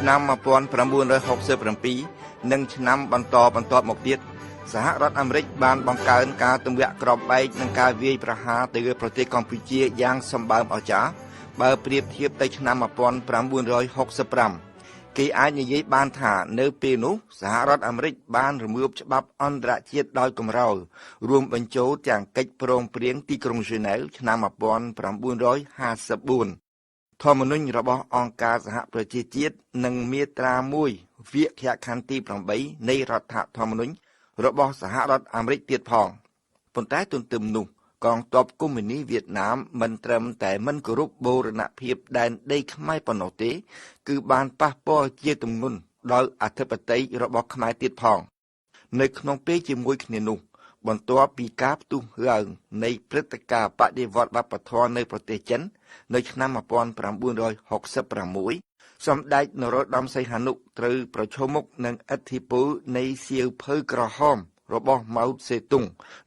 ឆ្នាំ1967និងឆ្នាំបន្តបន្ទាប់មកទៀតសហរដ្ឋអាមេរិកបានបង្កើនការទម្លាក់គ្រាប់បែកនិងការវាយប្រហារទៅលើប្រទេសកម្ពុជាយ៉ាងសម្បើមអស្ចារ្យបើប្រៀបធៀបទៅឆ្នាំ1965គេអាចនិយាយបានថានៅពេលនោះសហរដ្ឋអាមេរិកបានរំលោភច្បាប់អន្តរជាតិដោយកម្រោលរួមបញ្ចូលទាំងកិច្ចព្រមព្រៀងទីក្រុងហ្សឺណែវឆ្នាំ1954ធម្មនុញ្ញរបស់អង្គការសហប្រជាជាតិនិងមាត្រា1វិក្ខខណ្ឌទី8នៃរដ្ឋធម្មនុញ្ញរបស់សហរដ្ឋអាមេរិកទៀតផងប៉ុន្តែទន្ទឹមនោះកងទ័ពកុម្មុយនីសវៀតណាមមិនត្រឹមតែមិនគោរពបូរណភាពដែនដីខ្មែរប៉ុណ្ណោះទេគឺបានប៉ះពាល់ជាទម្ងន់ដល់អធិបតេយ្យរបស់ខ្មែរទៀតផងនៅក្នុងពេលជាមួយគ្នានោះបន្ទាប់ពីការផ្ទុះឡើងនៃព្រឹត្តិការណ៍បដិវត្តវប្បធម៌នៅប្រទេសចិននៅឆ្នាំ1966សម្ដេចនរោត្តមសីហនុត្រូវប្រឈមមុខនឹងឥទ្ធិពលនៃសៀវភៅក្រហមរបស់ម៉ៅសេទុង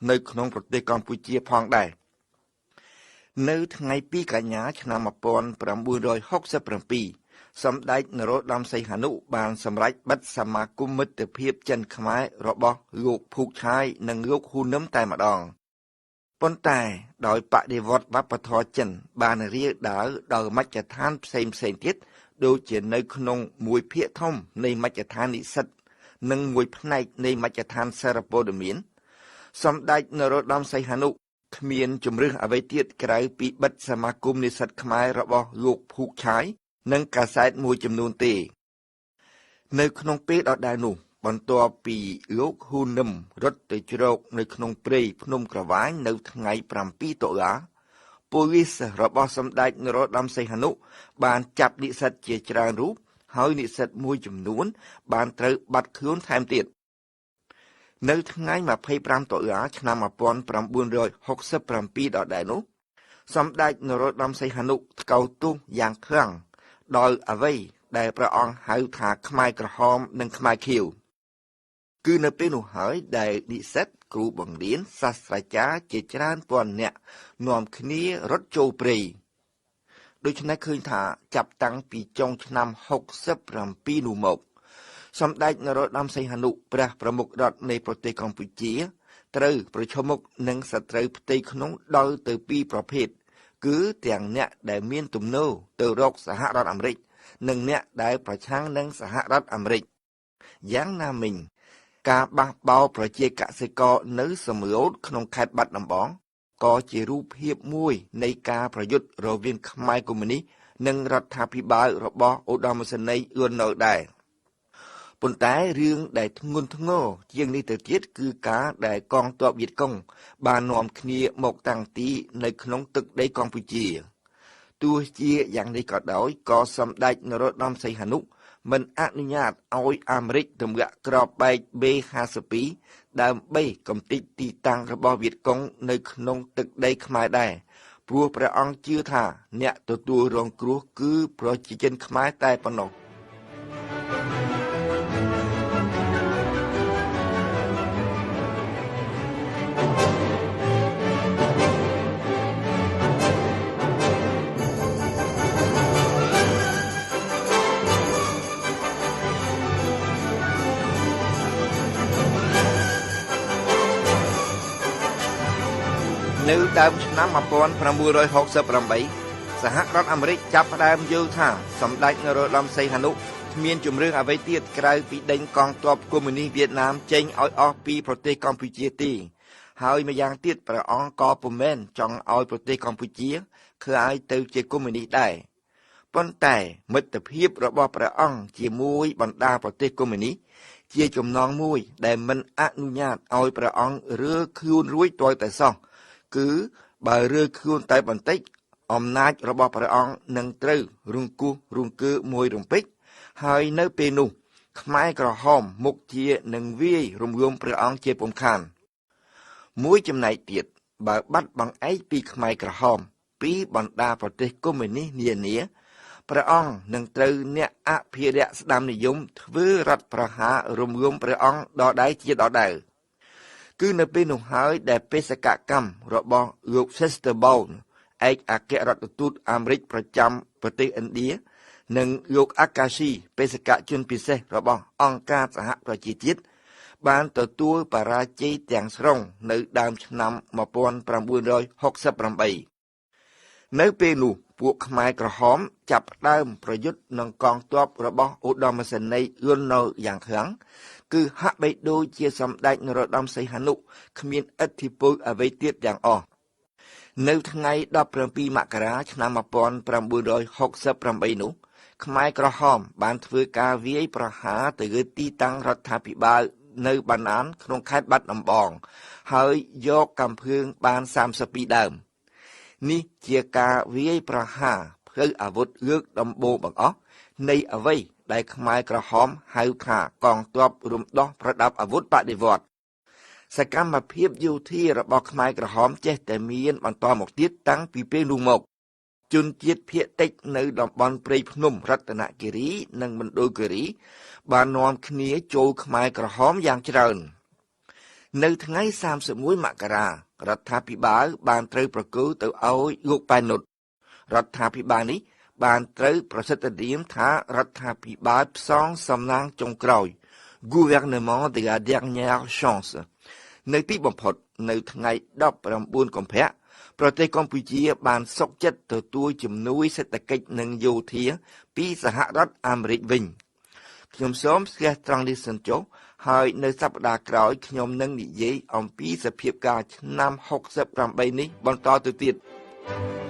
នៅក្នុងប្រទេសកម្ពុជាផងដែរនៅថ្ងៃ2កញ្ញាឆ្នាំ1967សម្ដេចនរោត្តមសីហនុបានសម្រេចបិទសមាគមមិត្តភាពចិនខ្មែររបស់លោកភូកឆាយនិងលោកហ៊ូនឹមតែម្ដងប៉ុន្តែដោយបដិវត្តវប្បធម៌ចិនបានរាលដាលដល់មជ្ឈដ្ឋានផ្សេងផ្សេងទៀតដូចជានៅក្នុងមួយភាគធំនៃមជ្ឈដ្ឋាននិស្សិតនិងមួយផ្នែកនៃមជ្ឈដ្ឋានសារព័ត៌មានសម្ដេចនរោត្តមសីហនុគ្មានជម្រើសអ្វីទៀតក្រៅពីបិទសមាគមនិស្សិតខ្មែររបស់លោកភូកឆាយនិងកាសែតមួយចំនួនទេនៅក្នុងពេលដដែលនោះបន្ទាប់ពីលោកហ៊ូនឹមរត់ទៅជ្រកនៅក្នុងព្រៃភ្នំក្រវាញនៅថ្ងៃ7តុលាប៉ូលីសរបស់សម្ដេចនរោត្តមសីហនុបានចាប់និស្សិតជាច្រើនរូបហើយនិស្សិតមួយចំនួនបានត្រូវបាត់ខ្លួនថែមទៀតនៅថ្ងៃ25តុលាឆ្នាំ1967ដដែលនោះសម្ដេចនរោត្តមសីហនុថ្កោលទោសយ៉ាងខ្លាំងដោយអ្វីដែលព្រះអង្គហៅថាខ្មែរក្រហមនិងខ្មែរខៀវគឺនៅពេលនោះហើយដែលនិស្សិតគ្រូបង្រៀនសាស្ត្រាចារ្យជាច្រើនពាន់នាក់នាំគ្នារត់ចូលព្រៃដូច្នេះឃើញថាចាប់តាំងពីចុងឆ្នាំ67នោះមកសម្ដេចនរោត្តមសីហនុព្រះប្រមុខរដ្ឋនៃប្រទេសកម្ពុជាត្រូវប្រឈមមុខនឹងសត្រូវផ្ទៃក្នុងដល់ទៅពីរប្រភេទគឺទាំងអ្នកដែលមានទំនោរទៅរកសហរដ្ឋអាមេរិកនិងអ្នកដែលប្រឆាំងនឹងសហរដ្ឋអាមេរិកយ៉ាងណាមិញការបះបោរប្រជាកសិករនៅសំរោទក្នុងខេត្តបាត់ដំបងក៏ជារូបភាពមួយនៃការប្រយុទ្ធរវាងខ្មែរកុម្មុយនីសនិងរដ្ឋាភិបាលរបស់ឧត្តមសេនីយ៍លន់នល់ដែរប៉ុន្តែរឿងដែលធ្ងន់ធ្ងរជាងនេះទៅទៀតគឺការដែលកងទ័ពវៀតកុងបាននាំគ្នាមកតាំងទីនៅក្នុងទឹកដីកម្ពុជាទោះជាយ៉ាងនេះក៏ដោយក៏សម្ដេចនរោត្តមសីហនុមិនអនុញ្ញាតឲ្យអាមេរិកទម្លាក់គ្រាប់បែក B52 ដើម្បីកម្ទេចទីតាំងរបស់វៀតកុងនៅក្នុងទឹកដីខ្មែរដែរព្រោះព្រះអង្គជឿថាអ្នកទទួលរងគ្រោះគឺប្រជាជនខ្មែរតែប៉ុណ្ណោះនៅដើមឆ្នាំ1968សហរដ្ឋអាមេរិកចាប់ផ្ដើមយល់ថាសម្ដេចនរោត្តមសីហនុគ្មានជម្រើសអ្វីទៀតក្រៅពីដេញកងទ័ពកុម្មុយនីសវៀតណាមចេញឲ្យអស់ពីប្រទេសកម្ពុជាទេហើយម្យ៉ាងទៀតព្រះអង្គក៏ពុំមែនចង់ឲ្យប្រទេសកម្ពុជាក្លាយទៅជាកុម្មុយនីសដែរប៉ុន្តែមិត្តភាពរបស់ព្រះអង្គជាមួយបណ្ដាប្រទេសកុម្មុយនីសជាចំណងមួយដែលមិនអនុញ្ញាតឲ្យព្រះអង្គរើខ្លួនរួចទាល់តែសោះគឺបើរើខ្លួនតែបន្តិចអំណាចរបស់ព្រះអង្គនឹងត្រូវរង្គោះរង្គើមួយរំពេចហើយនៅពេលនោះខ្មែរក្រហមមុខជានឹងវាយរំលំព្រះអង្គជាពុំខានមួយចំណែកទៀតបើបាត់បង្អែកពីខ្មែរក្រហមពីបណ្ដាប្រទេសកុម្មុយនីសនានាព្រះអង្គនឹងត្រូវអ្នកអភិរក្សស្ដាំនិយមធ្វើរដ្ឋប្រហាររំលំព្រះអង្គដដែលជាដដែលគឺនៅពេលនោះហើយដែលបេសកកម្មរបស់លោក Chesterbourne ឯកអគ្គរដ្ឋទូតអាមេរិកប្រចាំប្រទេសឥណ្ឌា និងលោកអាកាស៊ីបេសកជនពិសេសរបស់អង្គការសហប្រជាជាតិបានទទួលបរាជ័យទាំងស្រុងនៅដើមឆ្នាំ1968នៅពេលនោះពួកខ្មែរក្រហមចាប់ផ្ដើមប្រយុទ្ធនឹងកងទ័ពរបស់ឧត្តមសេនីយ៍លន់នល់យ៉ាងខ្លាំងគឺហាក់បីដូចជាសម្ដេចនរោត្តមសីហនុគ្មានឥទ្ធិពលអ្វីទៀតទាំងអស់នៅថ្ងៃ17មករាឆ្នាំ1968នោះខ្មែរក្រហមបានធ្វើការវាយប្រហារទៅលើទីតាំងរដ្ឋាភិបាលនៅបាណានក្នុងខេត្តបាត់ដំបងហើយយកកាំភ្លើងបាន32ដើមនេះជាការវាយប្រហារផ្លូវអាវុធលើកដំបូងបង្អស់នៃអ្វីដែលខ្មែរក្រហមហៅថាកងទ័ពរំដោះប្រដាប់អាវុធបដិវត្តន៍សកម្មភាពយោធារបស់ខ្មែរក្រហមចេះតែមានបន្តមកទៀតតាំងពីពេលនោះមកជនជាតិភាគតិចនៅតំបន់ព្រៃភ្នំរតនគិរីនិងមណ្ឌលគិរីបាននាំគ្នាចូលខ្មែរក្រហមយ៉ាងច្រើននៅថ្ងៃ31មករារដ្ឋាភិបាលបានត្រូវប្រគល់ទៅឲ្យលោកប៉ែននុតរដ្ឋាភិបាលនេះបានត្រូវប្រសិទ្ធនាមថារដ្ឋាភិបាលផ្សងសំណាងចុងក្រោយ Gouvernement de la dernière chance នៅទីបំផុតនៅថ្ងៃ19កុម្ភៈប្រទេសកម្ពុជាបានសុខចិត្តទទួលជំនួយសេដ្ឋកិច្ចនិងយោធាពីសហរដ្ឋអាមេរិកវិញខ្ញុំសូមស្ទះត្រង់នេះសិនចុះហើយនៅសប្តាហ៍ក្រោយខ្ញុំនឹងនិយាយអំពីសភាពការឆ្នាំ68នេះបន្តទៅទៀត។